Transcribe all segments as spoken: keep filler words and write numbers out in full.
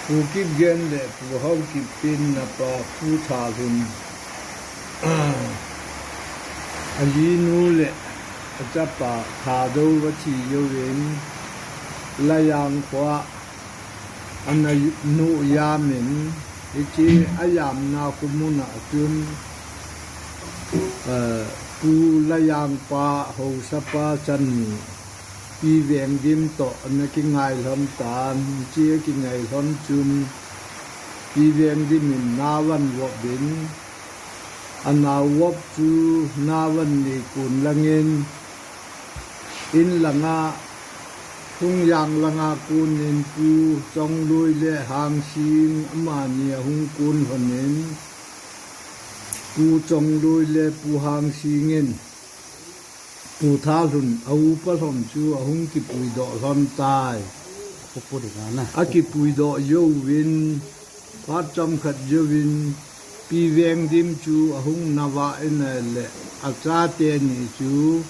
Pu Kipgen le Pu Haokip in napa Pu Thalhun, ajinu le achapa Thadou athi jouvin, Layang khoa ana nu jamin, hiche ajamna khomun a chun, eh, Pu Layang pa haosapa chanu Pi Vengdim toh ana kingai lhon tan, hiche akingai lhon chun, Pi Vengdim in nao avop in, anao vop chu nao anei kon langin, in langa, Lhungjang langa konin Pu Chongloi le Hangsing amani ahung kon lhonin, Pu Chongloi le Pu Hangsing in Pu Thalhun a upa lhon chu ahung kipuidoh lhon tai. Akipuidoh jouvin, phat chomkhat jouvin, Pi Vengdim chu ahung nao a in ahile, achate ni chu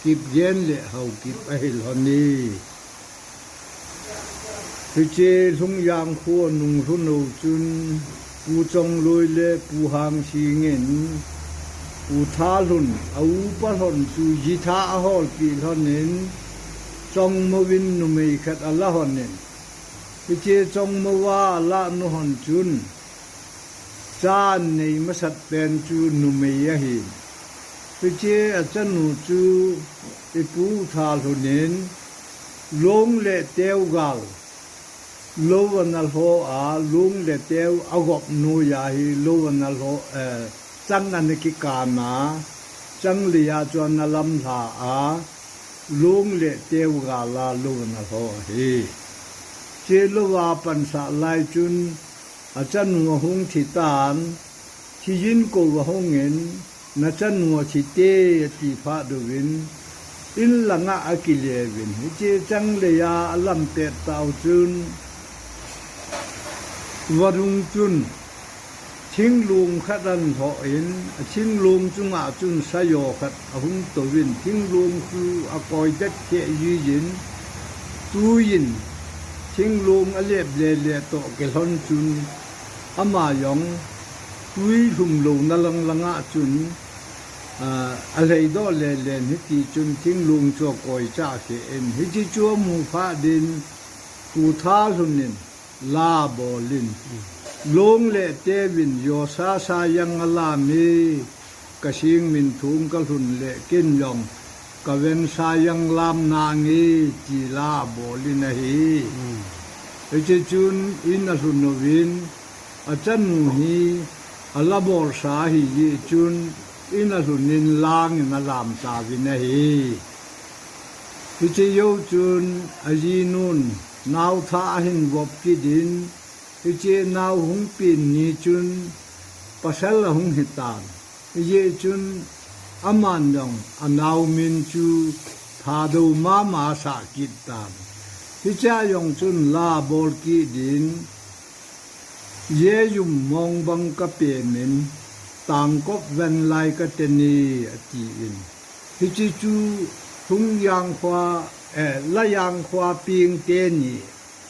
Kipgen le Haokip ahi lhon e. Hiche Lhungjang kho anung lhun u chun, Pu Chongloi le Pu Hangsing in, Pu Thalhun a upa lhon chu jitha aholpeh lhonin, Chongmo in numei khat ala lhonin, hiche Chongmo a alah nu lhon chun, cha anei masat pen chu numei ahin. Hiche achanu chu i Pu Thalhun in, long le teu gal lou ana lho a, long le teu agop noiya hi lou ana lho, eh, chang ana kikan a, chang leiya chu ana lamlha a, long le teu gal a lou ana lho ahi. Hiche lou a apansah lai chun, achanu ahung thi tan, thijin kou ahungin, nachanu athi te ati phat uvin, in langa akile uvin. Hiche chang leiya alam pet tah u chun, vadung chun, thinglong khat ana lhoh in, athinglong chunga chun sajo khat ahung touvin, thinglong chu akoi det kheh jijin, tui in, thinglong alep lele toh kilhon chun, ama jong tui lhum louna lang langa chun, ah, alheidoh lelen hitichun thinglong chu akoi chah kheh in, hiche chu amu phat in, Pu Thalhun in la abolin, long le teuvin josa sa jang alam e, kasing minthong kalhun le ken jong kaven sa jang lam nange, ti la abolin ahi. Hiche chun in alhun uvin, achanu hi ala bolsa ahijeh chun in alhun in lang in alam tauvin ahi. Hiche jou chun ajinun naothah ahin vop kit in, hiche nao hung pen ni chun pasal ahung hitan. Hijeh chun aman jong anao min chu Thadou mama asah kit tan. Hichea jong chun la abol kit in, Jejum mong bang kapemin, Tangkop Venlai kateni, atin. Hiche chu Lhungjang khoa, eh, Layang khoa peng teni,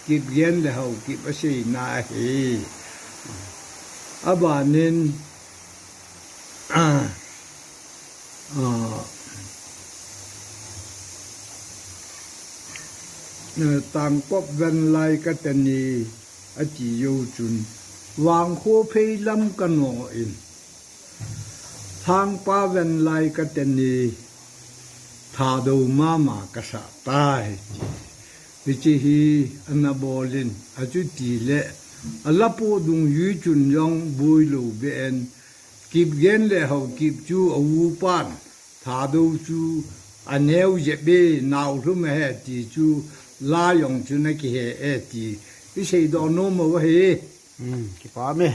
Kipgen le Haokip aseina ahi. Abanin, ah, ah, eh, Tangkop Venlai kateni, ati jou chun, Vangkho pheilam kanoh in, Lhangpa Venlai kateni, Thadou mama kasah tai. Hiche hi ana bolin, achuti le, ala poh dungjui chun jong boilou beh in, Kipgen le Haokip chu a upan, Thadou chu aneo jep e, nao lhum ahi ti chu la jong chun akihe e ti iseidoh nom u ahi. Hmm, kipa me.